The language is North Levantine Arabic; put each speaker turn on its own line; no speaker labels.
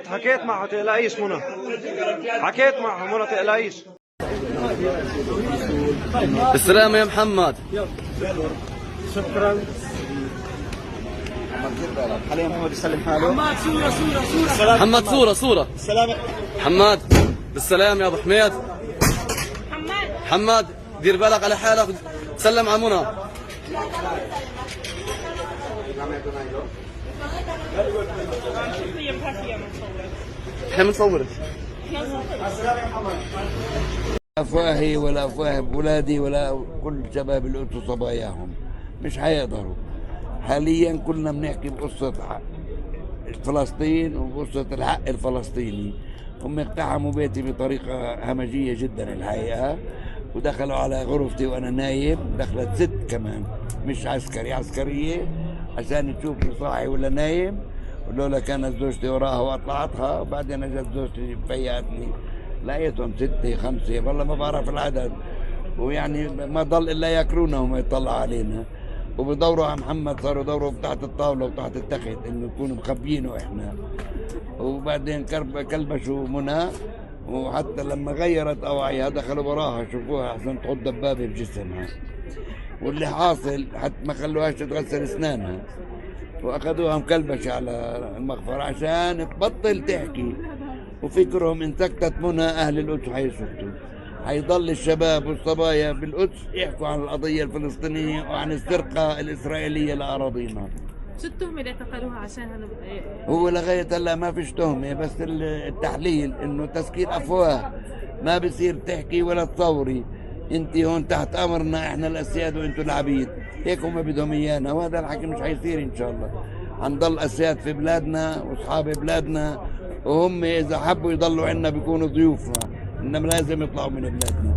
حكيت معها تقلقيش منى، حكيت معها منى تقلقيش.
بالسلامة يا محمد.
شكرا. خلينا محمد يسلم حاله.
محمد صورة صورة. محمد بالسلامة يا ابو حميد. محمد دير بالك على حالك، سلم على منى. احنا بنصورك.
أفواهي ولا أفواه بولادي ولا كل شباب القدس وصباياهم مش حيقدروا. حاليا كلنا بنحكي بقصة فلسطين وبقصة الحق الفلسطيني. هم اقتحموا بيتي بطريقة همجية جدا الحقيقة، ودخلوا على غرفتي وأنا نايم. دخلت ست كمان مش عسكري، عسكرية عشان تشوفني صاحي ولا نايم، ولولا كانت زوجتي وراها وأطلعتها. وبعدين اجت زوجتي فيقتني، لقيتهم 6 5 والله ما بعرف العدد، ويعني ما ضل إلا ياكلونا وما يطلعوا علينا. وبدوروا على محمد، صاروا يدوروا تحت الطاولة وتحت التخت إنه يكونوا مخبيينه إحنا. وبعدين كلبشوا منى، وحتى لما غيرت أواعيها دخلوا وراها شوفوها عشان تحط دبابة بجسمها. واللي حاصل حتى ما خلوهاش تتغسل أسنانها، وأخذوها مكلبشة على المغفر عشان تبطل تحكي. وفكرهم إن سكتت منى أهل القدس حيسكتوا، حيضل الشباب والصبايا بالقدس يحكوا عن القضية الفلسطينية وعن السرقة الإسرائيلية لأراضينا.
شو التهمة اللي اعتقلوها عشانها؟
هو لغاية هلا ما فيش تهمة، بس التحليل إنه تسكير أفواه، ما بصير تحكي ولا تصوري، أنت هون تحت أمرنا، إحنا الأسياد وأنتم العبيد، هيك هم بدهم إيانا، وهذا الحكي مش حيصير إن شاء الله. حنضل أسياد في بلادنا وأصحاب بلادنا، وهم إذا حبوا يضلوا عنا بيكونوا ضيوفنا، إنما لازم يطلعوا من بلادنا.